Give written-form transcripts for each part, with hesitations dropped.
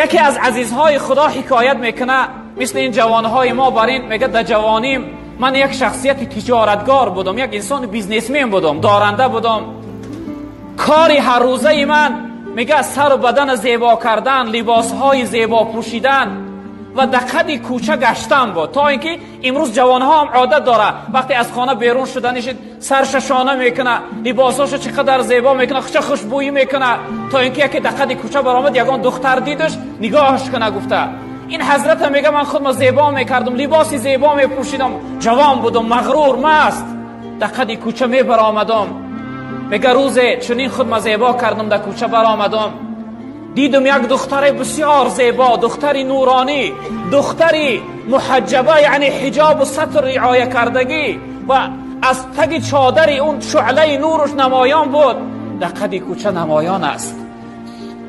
Яке аз азизҳои Худо ҳикоят мекунад, мисли ин ҷавонҳои мо бар ин мегӯяд: дар ҷавоним ман як шахсияти тиҷоратгор будам, як инсони бизнесмен будам, доранда будам. Кори ҳаррӯзаи ман, мегӯяд, сару бадан зебо кардан, либосҳои зебо пӯшидан ва дар қади кӯча гаштан буд. То инки имрӯз ҷавонҳо ҳам одат дорад, вақте аз хона берун шуданиш сарша шона мекунад, либосҳоша чӣ қадар зебо мекунад, чӣ хушбӯӣ мекунад, то инки яке дар қади кӯча баромад, ягон духтар дидаш, нигоҳаш кунад. Гуфта ин ҳазрата мегӯяд: ман худро зебо мекардам, либоси зебо мепӯшидам, ҷавон будам, мағрур, маст, дар қади кӯча мебаромадам. Мегӯяд рӯзе чунин худро зебо кардам, дар кӯча баромадам, дидам як духтари бисёр зебо, духтари нуронӣ, духтари муҳаҷҷаба, яъне ҳиҷобу сатр риоя кардагӣ, ва аз таги чодари он шуълаи нураш намоён буд, дар қади кӯча намоён аст.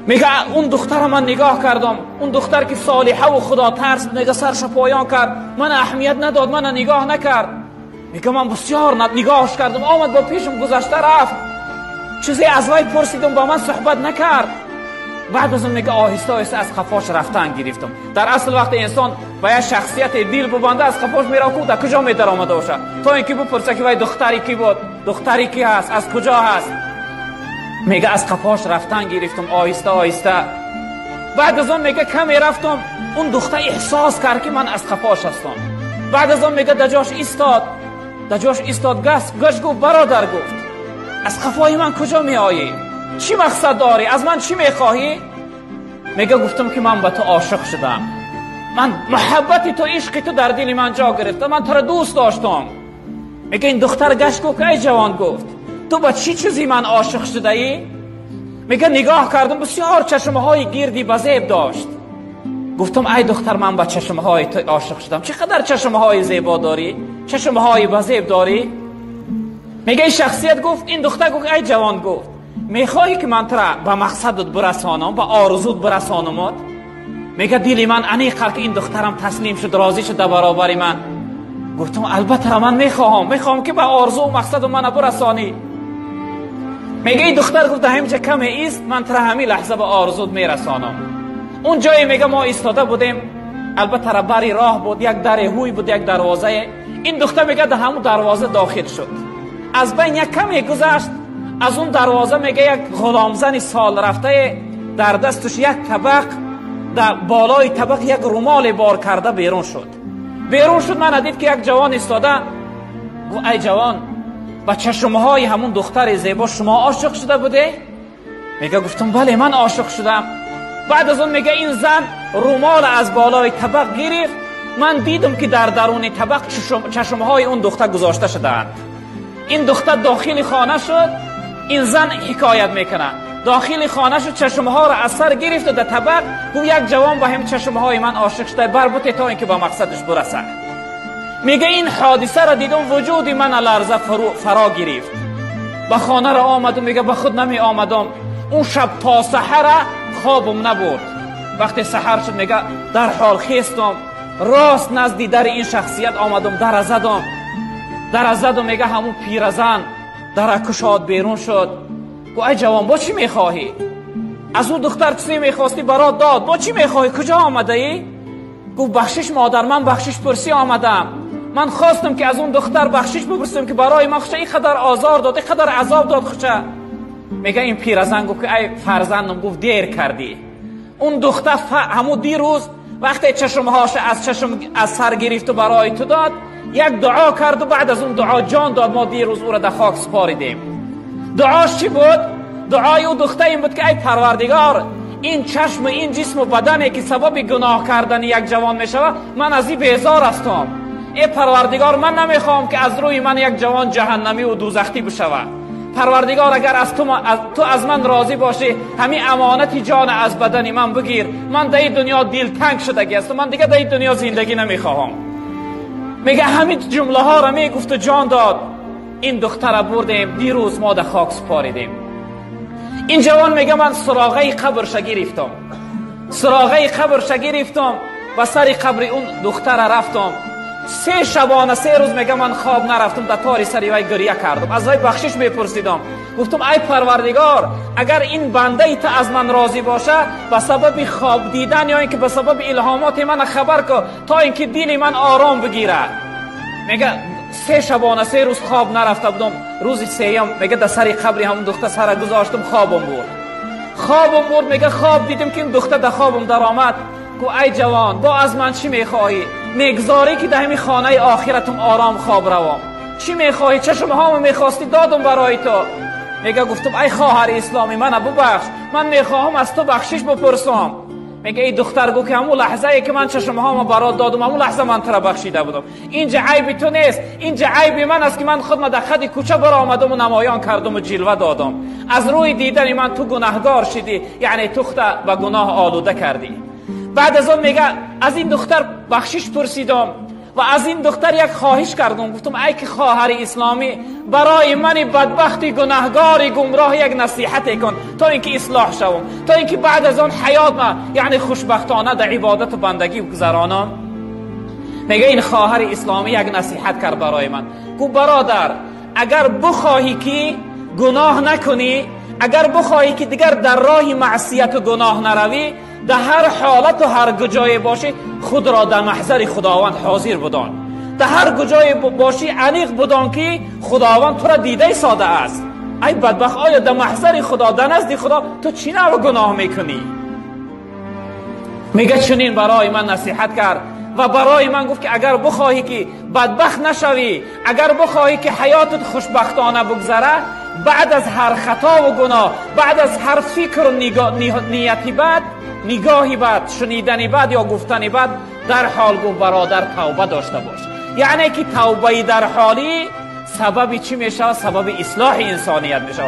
Мегӯяд он духтара ман нигоҳ кардам, он духтар ки солиҳаву худотарс, мегӯяд сарша поён кард, ман аҳамият надод, мана нигоҳ накард. Мегӯяд ман бисёр нигоҳш кардам, омад ба пешам гузашта рафт, чизе аз вай пурсидам, ба ман суҳбат накард. Баъд аз он мегӯяд оҳиста оҳиста аз қафош рафтан гирифтам. Дар асл вақте инсон ба як шахсияте дил бубанда, аз қафош меравад, ку дар куҷо медаромада бошад, то инки бипурса ки вай духтари кӣ буд, духтари кӣ ҳаст, аз куҷо ҳаст. Мегӯяд аз қафош рафтан гирифтам оҳиста оҳиста. Баъд аз он мегӯяд каме рафтам, он духтар эҳсос кард ки ман аз қафош ҳастам. Баъд аз он мегӯяд дар ҷош истод, дар ҷош истод, гашт гуфт: бародар, гуфт, аз қафои ман куҷо меоӣ? Чӣ мақсад дорӣ? Аз ман чӣ мехоҳӣ? Мегӯяд гуфтам ки ман ба ту ошиқ шудам, ман муҳаббати ту, ишқи ту дар дили ман ҷо гирифта, ман туро дӯст доштам. Мегӯяд ин духтар гашт гуфт: эй ҷавон, гуфт, ту ба чӣ чизи ман ошиқ шудаӣ? Мегӯяд нигоҳ кардам, бисёр чашмҳои гирди базеб дошт. Гуфтам эй духтар, ман ба чашмҳои ту ошиқ шудам, чӣ қадар чашмҳои зебо дорӣ, чашмҳои базеб дорӣ. Мегӯяд ин шахсият гуфт, ин духтар гуфт: эй ҷавон, гуфт, мехоҳӣ ки ман туро ба мақсадат бирасонам, ба орзуят бирасонамот? Мегӯяд дили ман аниқ кард ки ин духтарам таслим шуд, розӣ шуд дар баробари ман. Гуфтам албатта ман мехоҳам, мехоҳам ки ба орзу ва мақсаду мана бирасонӣ. Мегӯяд ин духтар гуфт: дар ҳаминҷа каме ист, ман туро ҳамин лаҳза ба орзуят мерасонам. Он ҷое мегӯяд мо истода будем, албатта бари роҳ буд, як дари ҳуй буд, як дарвозае. Ин духтар мегӯяд дар ҳамун дарвоза дохил шуд. Аз байн як каме гузашт, аз он дарвоза мегӯяд як ғуломзани сол рафтае дар дасташ як табақ, дар болои табақ як румоле бор карда берун шуд. Берун шуд, мана дид ки як ҷавон истода. Гуфт: эй ҷавон, ба чашмҳои ҳамун духтари зебо шумо ошиқ шуда буде? Мегӯяд гуфтам бале, ман ошиқ шудам. Баъд аз он мегӯяд ин зан румол аз болои табақ гирифт, ман дидам ки дар даруни табақ чашмҳои он духтар гузошта шудаанд. Ин духтар дохили хона шуд, ин зан ҳикоят мекунад, дохили хона шуд, чашмҳоро аз сар гирифт дар табақ, гуфт як ҷавон ба ҳам чашмҳои ман ошиқ шуда, барбуте то инки ба мақсадаш бирасад. Мегӯяд ин ҳодисаро дидам, вуҷуди ман ларза фаро гирифт. Ба хонаро омадам, мегӯяд ба худ намеомадам. Он шаб то саҳара хобам набурд. Вақте саҳар шуд, мегӯяд дарҳол хестам, рост назди дари ин шахсият омадам, дара задам, дара задам. Мегӯяд ҳамун пиразан дара кушод, берун шуд. Гуфт: эй ҷавон, бо чӣ мехоҳӣ? Аз ӯ духтар чизе мехостӣ, барот дод, бо чӣ мехоҳӣ, куҷо омадаӣ? Гуфт: бахшиш модар, ман бахшиш пурсӣ омадам. Ман хостам ки аз он духтар бахшиш бипурсам ки барои ман хуша ин қадар озор дод, ин қадар азоб дод хуша. Мегӯяд ин пиразан гуфт ки эй фарзандам, гуфт, дер кардӣ. Он духтар ҳамун дирӯз вақте чашмҳоша аз чашм аз сар гирифту барои ту дод, як дуо карду баъд аз он дуо ҷон дод. Мо дирӯз ӯро дар хок супоридем. Дуош чӣ буд? Дуои ӯ духтар ин буд ки эй Парвардигор, ин чашму ин ҷисму бадане ки сабаби гуноҳ кардани як ҷавон мешавад, ман аз ин безор ҳастам. Эй Парвардигор, ман намехоҳам ки аз рӯи ман як ҷавон ҷаҳаннамӣ ва дӯзахтӣ бишавад. Парвардигор, агар аз ту аз ман розӣ бошӣ, ҳамин амонати ҷон аз бадани ман бигир. Ман дар ин дунё дилтанг шудагӣ ҳастам, ман дигар дар ин дунё зиндагӣ намехоҳам. Мегӯяд ҳамин ҷумлаҳоро мегуфту ҷон дод. Ин духтара бурдем, дирӯз мо дар хок супоридем. Ин ҷавон мегӯяд ман суроғаи қабрша гирифтам, суроғаи қабрша гирифтам, ба сари қабри он духтара рафтам. 3 шабона 3 рӯз, мегӯяд, ман хоб нарафтам, дар тори сари вай гиря кардам, аз вай бахшиш мепурсидам. گفتم ای پروردگار، اگر این بنده ای تا از من راضی باشه به سبب خواب دیدن یا اینکه به سبب الهامات من خبر که تا اینکه دل من آرام بگیره. میگه 3 شبانه 3 روز خواب نرفته بودم. روز سیم میگه در سر قبر همون دختر سر گذاشتم، خوابم برد. خوابم برد. میگه خواب دیدم که این دختر در خوابم در آمد. گفت ای جوان، با از من چی میخواهی؟ میگذاری که در همین خانه آخرتم آرام خواب روم. چی میخواهی؟ چشم هامو میخواستی دادم برای تو. میگه گفتم ای خواهر اسلامی، من ببخش، من میخواهم از تو بخشش بپرسم. میگه ای دختر، گو که همون لحظه ای که من چشم هامو برات دادم، همون لحظه من تو را بخشیده بودم. اینجا عیب تو نیست، اینجا عیب من است که من خودم در خد کوچه برآمدم و نمایان کردم و جلوه دادم. از روی دیدن من تو گناهگار شدی، یعنی تو خود به گناه آلوده کردی. بعد از اون میگه از این دختر بخشش پرسیدم و از این دختر یک خواهش کردم. گفتم ای که خواهر اسلامی، برای من بدبخت گناهگار گمراه یک نصیحت کن تا اینکه اصلاح شوم، تا اینکه بعد از آن حیات ما یعنی خوشبختانه در عبادت و بندگی گذرانم. میگه این خواهر اسلامی یک نصیحت کرد برای من. گفت برادر، اگر بخواهی که گناه نکنی، اگر بخواهی که دیگر در راه معصیت و گناه نروی، در هر حالت و هر جای باشی خود را در محضر خداوند حاضر بدان. در هر جای باشی عمیق بدان که خداوند تو را دیده ساده است. ای بدبخت، آیا در محضر خدا، در نزد خدا تو چی نوع گناه میکنی؟ میگه چنین برای من نصیحت کرد و برای من گفت که اگر بخواهی که بدبخت نشوی، اگر بخواهی که حیاتت خوشبختانه بگذره، بعد از هر خطا و گناه، بعد از هر فکر و نیتی بد، نگاهی بد، شنیدنی بد یا گفتنی بد، در حال گفت برادر توبه داشته باش. یعنی که توبه در حالی سبب چی میشه؟ سبب اصلاح انسانیت میشه.